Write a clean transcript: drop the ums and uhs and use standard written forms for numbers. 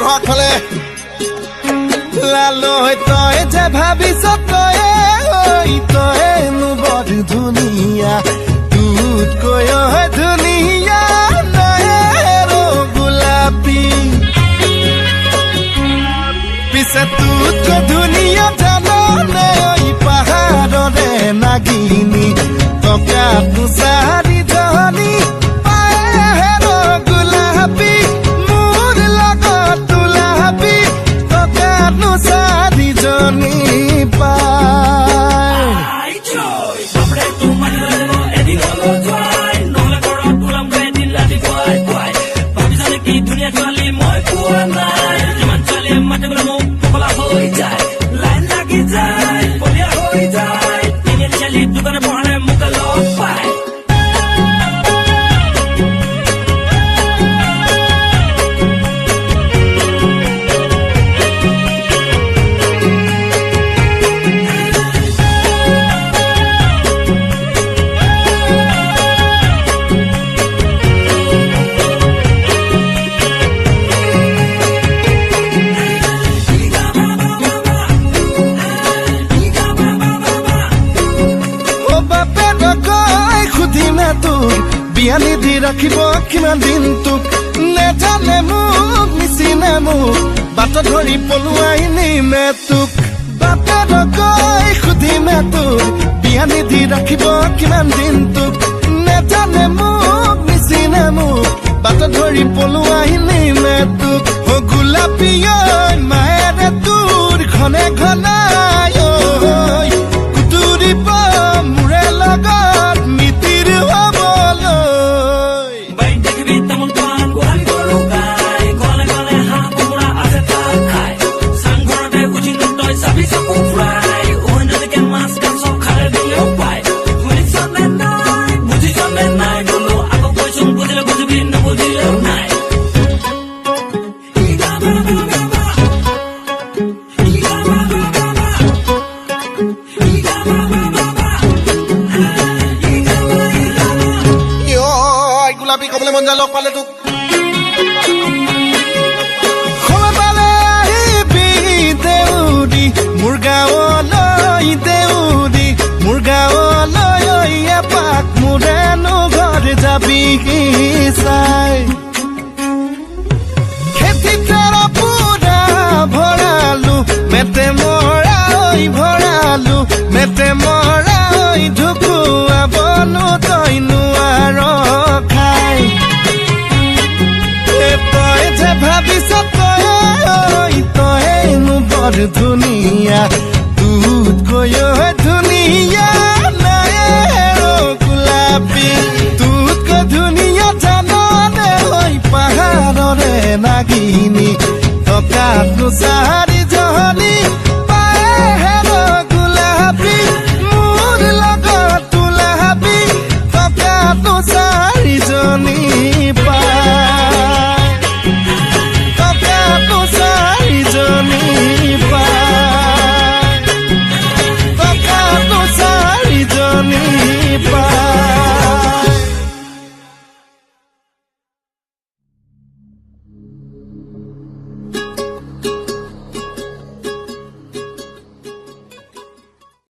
ঘৰ আগফালে লালৈ তই যে ভাবিছ তয়ে তয়েনো বৰ ধুনীয়া তোতকৈ ধুনীয়া গোলাপী পিছে তোতকৈ ধুনীয়া জাননে ঐ পাহাৰৰে নাগিনী টকাটো চাৰিজনী গোলাপী মোৰ লগত তোলাপি টকাটো চাৰিজনী পায়। বিয়া নিদি ৰাখিব কিমান দিন তোক নেজানে মোক নিচিনে মোক বাট ধৰি পলুৱাই নিমে তোক বাপেৰকৈ সুধিমে তোক বিয়া নিদি ৰাখিব কিমান দিন তোক নেজানে মোক নিচিনে মোক বাট ধৰি পলুৱাই নিমে তোক অ গোলাপী ঐ মায়েৰে তোৰ ঘনে ঘনাই ঐ কুতুৰিব মোৰে লগত মিতিৰ হ'ব। গোলাপী কবলৈ মন যায় লগ পালে তোক সময় পালে আহিবি দেউৰী মোৰ গাঁৱলৈ দেউৰী মোৰ গাঁৱলৈ এপাক মোৰেনো ঘৰ যাবি চাই খেতিতে পুৰা ভৰালো মেতে মৰা ঐ ভৰালো মেতে মৰা ঐ ঢুকুৱাবনো তই নোৱাৰ খাই তই যে ভাবিছ তই তয়েনো বৰ ধুনীয়া।